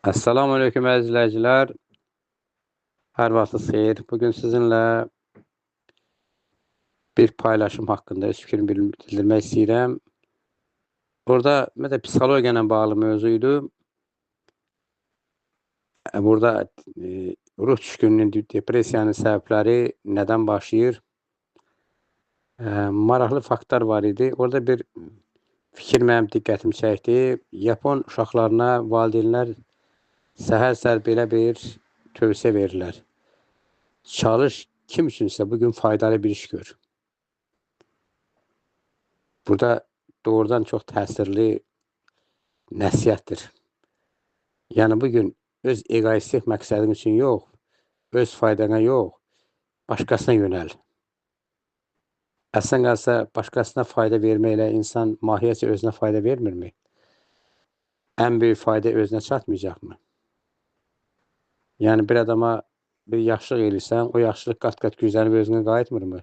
Esselamu Aleyküm əziz izləyicilər. Hər vaxtınız xeyir. Bugün sizinlə bir paylaşım haqqında öz fikrimi bildirmək istəyirəm. Burada ümumiyyətlə psixologiya ilə bağlı mövzuydu. Burada ruh düşkünlüyünün, depressiyanın səbəbləri nədən başlayır? Maraqlı faktlar var idi. Orada bir fikir mənim diqqətimi çəkdi. Yapon uşaqlarına valideynlər səhər-səhər belə bir tövsiyə verirlər. Çalış, kim üçünsə bugün faydalı bir iş gör. Burada doğrudan çox təsirli nəsihətdir. Yəni bugün öz egoistik məqsədin üçün yox, öz faydana yox, başqasına yönəl. Əslən qalsa, başqasına fayda verməklə insan mahiyyətcə özünə fayda vermirmi? Ən böyük fayda özünə çatmayacaqmı? Yəni bir adama bir yaxşılıq eləyirsən, o yaxşılıq qat-qat güclənib özünə qayıtmırmı?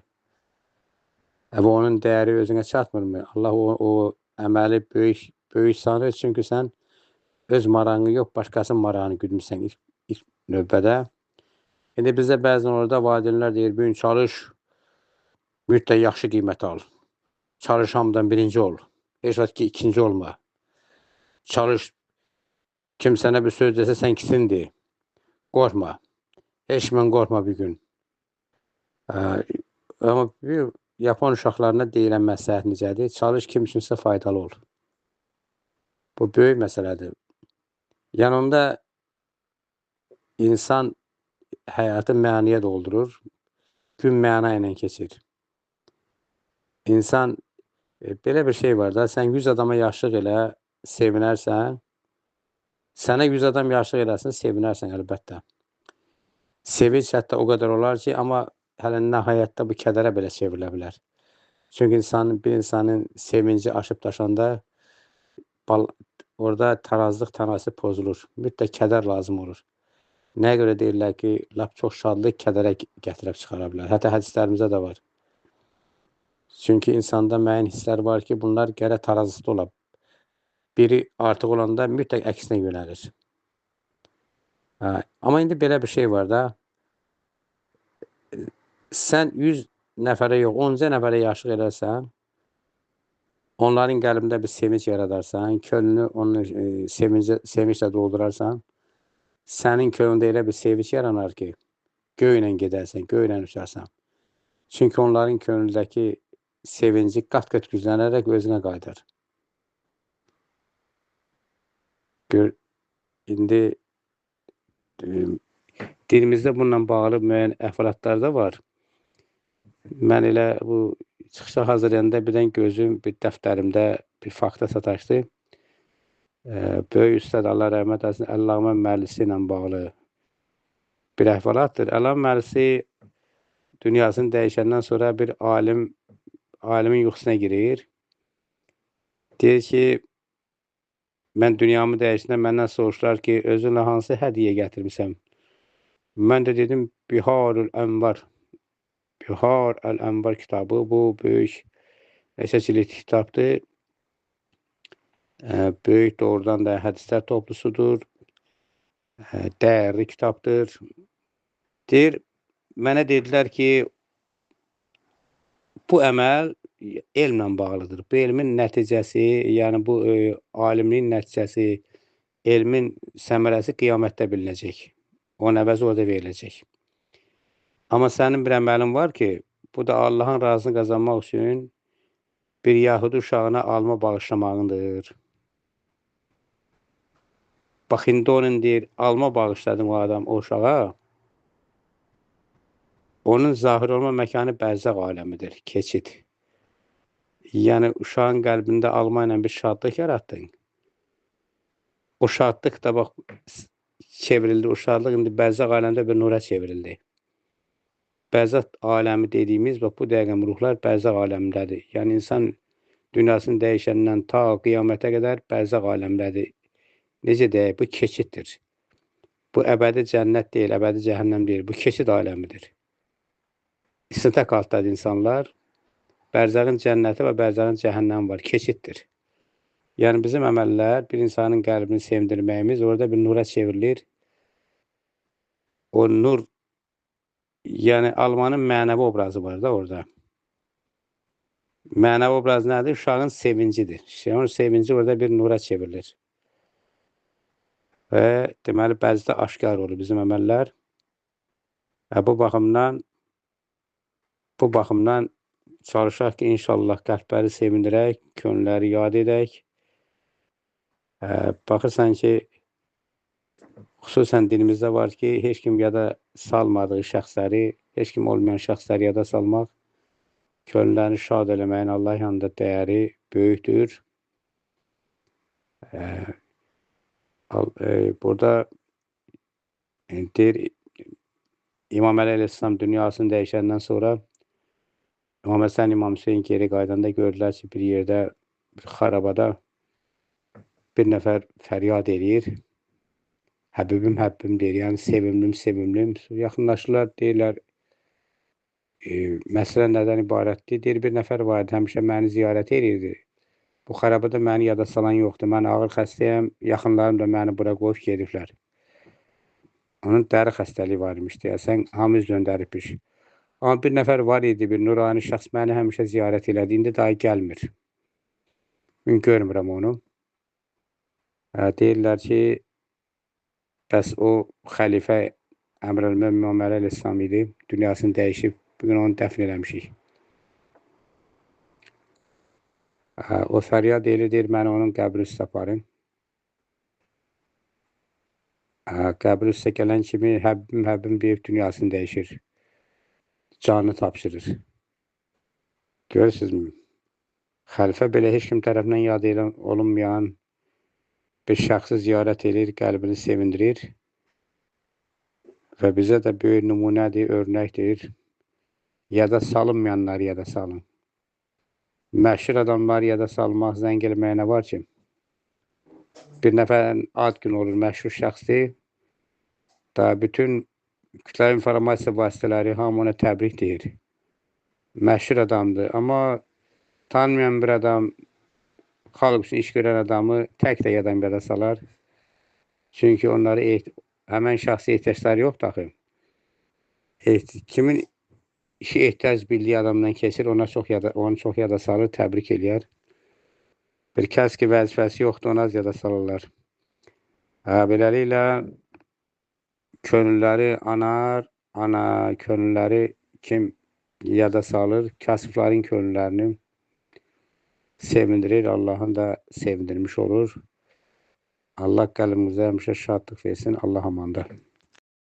Və onun dəyəri özünə çatmırmı? Allah o əməli böyük, böyük sanır, çünki sən öz marağını yox, başqasının marağını güdmüsən ilk növbədə. İndi bizdə bəzən orada valideynlər deyir, bugün çalış, mütləq yaxşı qiymət al. Çalış, hamıdan birinci ol. Heç vaxt ki, ikinci olma. Çalış, kim sənə bir söz desə, sən kisindir. Qorxma. Heç mən qorxma bir gün. Amma bir Yapon uşaqlarına deyilən məsləhət necədir? Çalış, kim üçünsə faydalı ol. Bu böyük məsələdir. Yəni onda insan həyatı mənaya doldurur. Gün məna ilə keçir. İnsan, belə bir şey var da, sən 100 adama yaxşılıq elə, sevinərsən. Sənə 100 adam yaxşılıq eləsin, sevinərsən əlbəttə. Sevinç hətta o qədər olar ki, amma hələ nəhayətdə bu kədərə belə çevrilə bilər. Çünki bir insanın sevinci aşıb daşanda orada tarazlıq tənasib pozulur. Mütləq kədər lazım olur. Nəyə görə deyirlər ki, lap çox şadlıq kədərə gətirib çıxara bilər. Hətta hədislərimizdə də var. Çünki insanda müəyyən hisslər var ki, bunlar gərək tarazlıqda ola. Biri artıq olanda mütləq əksinə yönəlir. Amma indi belə bir şey var da, sən 100 nəfərə yox, 10 nəfərə yaxşılıq eləsən, onların qəlbində bir sevinç yaradarsan, könlünü onun sevinclə doldurarsan, sənin könlündə elə bir sevinç yaranar ki, göylə gedərsən, göylə uçarsan. Çünki onların könlündəki sevinci qat-qat güclənərək özünə qayıdar. Gör, indi dinimizdə bununla bağlı müəyyən əhvalatlar da var. Mən elə bu çıxışa hazırlayanda birdən gözüm bir dəftərimdə bir fakta sataşdı. Böyük Üstad Allah rəhmət eləsin, Əllamə Mərlisi ilə bağlı bir əhvalatdır. Əllamə Mərlisi dünyasını dəyişəndən sonra bir alimin yuxusuna girir. Deyir ki, mən dünyamı dəyişəndə məndən soruşdular ki, özünlə hansı hədiyyə gətirmişəm? Mən də dedim, Biharül Ənvar. Bihar Əl-Ənvar kitabı, bu böyük əsaslı kitabdır. Böyük doğrudan da hədislər toplusudur. Dəyərli kitabdır. Deyir, mənə dedilər ki, bu əməl elmlə bağlıdır. Bu elmin nəticəsi, yəni bu alimliyin nəticəsi, elmin səmərəsi qiyamətdə bilinəcək. O əvəzi orada veriləcək. Amma sənin bir əməlin var ki, bu da Allahın razını qazanmaq üçün bir yahudi uşağına alma bağışlamağındır. Bax, indi onun deyir, alma bağışladım o adam, o uşağa. Onun zahir olma məkanı bərzəx aləmidir, keçid. Yəni, uşağın qəlbində alma ilə bir şadlıq yaratdın. O şadlıq da bax, çevrildi, o şadlıq indi bərzəx aləmdə bir nura çevrildi. Bərzəx aləmi dediyimiz, bax, bu dəqiqə ruhlar bərzəx aləmindədir. Yəni, insan dünyasını dəyişəndən ta qiyamətə qədər bərzəx aləmdədir. Necə deyək, bu keçiddir. Bu əbədi cənnət deyil, əbədi cəhənnəm deyil, bu keçid aləmidir. İstintaq altdadır insanlar. Bərzəxin cənnəti və bərzəxin cəhənnəmi var, keçiddir. Yəni bizim əməllər bir insanın qəlbini sevindirməyimiz orada bir nura çevrilir. O nur, yəni almanın mənəvi obrazı var da orada. Mənəvi obraz nədir? Uşağın sevincidir. Uşağın sevinci orada bir nura çevrilir. Və deməli, bəzidə aşkar olur bizim əməllər. Və bu baxımdan çalışaq ki, inşallah qəlbləri sevindirək, könülləri yad edək. Baxırsan ki, xüsusən dinimizdə var ki, heç kim yada salmadığı şəxsləri, heç kim olmayan şəxsləri yada salmaq, könüllərini şad eləməyin Allah yanında dəyəri böyükdür. Burada deyir, İmam Əli əleyhissalam dünyasını dəyişəndən sonra İmam Həsən, İmam Hüseyin geri qayıdanda gördülər ki, bir yerdə, bir xarabada bir nəfər fəryad eləyir. Həbibim, həbibim deyir, yəni sevimlim, sevimlim. Yaxınlaşırlar, deyirlər, məsələ nədən ibarətdir? Deyir, bir nəfər var idi, həmişə məni ziyarət edirdi. Bu xarabada məni yada salan yoxdur. Mən ağır xəstəyəm, yaxınlarım da məni bura qoyub gediblər. Onun dəri xəstəliyi var imiş, deyəsən, hamı üz döndəribmiş. Amma bir nəfər var idi, bir nurani şəxs məni həmişə ziyarət elədi, indi daha gəlmir. Mən görmürəm onu. Deyirlər ki, bəs o xəlifə Əmirəl-Mömin İmam Əli əleyhissalam idi, dünyasını dəyişib, bugün onu dəfn eləmişik. O fəryad eləyir, deyir, məni onun qəbri üstə aparın. Qəbri üstə gələn kimi həbbim, həbbim deyib dünyasını dəyişir. Canını tapşırır. Görürsünüzmü? Xəlifə belə heç kim tərəfindən yad olunmayan bir şəxsi ziyarət edir, qəlbini sevindirir və bizə də böyük nümunədir, örnəkdir. Yada salınmayanları yada salın. Məşhur adamları yada salmaq, zəng eləməyə nə var ki? Bir nəfərin ad günü olur, məşhur şəxsdir. Da bütün kütləvi informasiya vasitələri hamı ona təbrik deyir. Məşhur adamdır. Amma tanımayan bir adam, xalq üçün iş görən adamı tək də yadan yada salar. Çünki onları həmən şəxsi ehtiyacları yoxdur axı. Kimin işi ehtiyac bildiyi adamdan keçir, onu çox yada salır, təbrik eləyər. Bir kəs ki, vəzifəsi yoxdur, ona az yada salırlar. Beləliklə, könülləri anar, ana könülləri kim yada salır, kasıbların könüllərini sevindirir, Allahın da sevindirmiş olur. Allah qəlbimizə həmişə şadlıq versin, Allah amanda.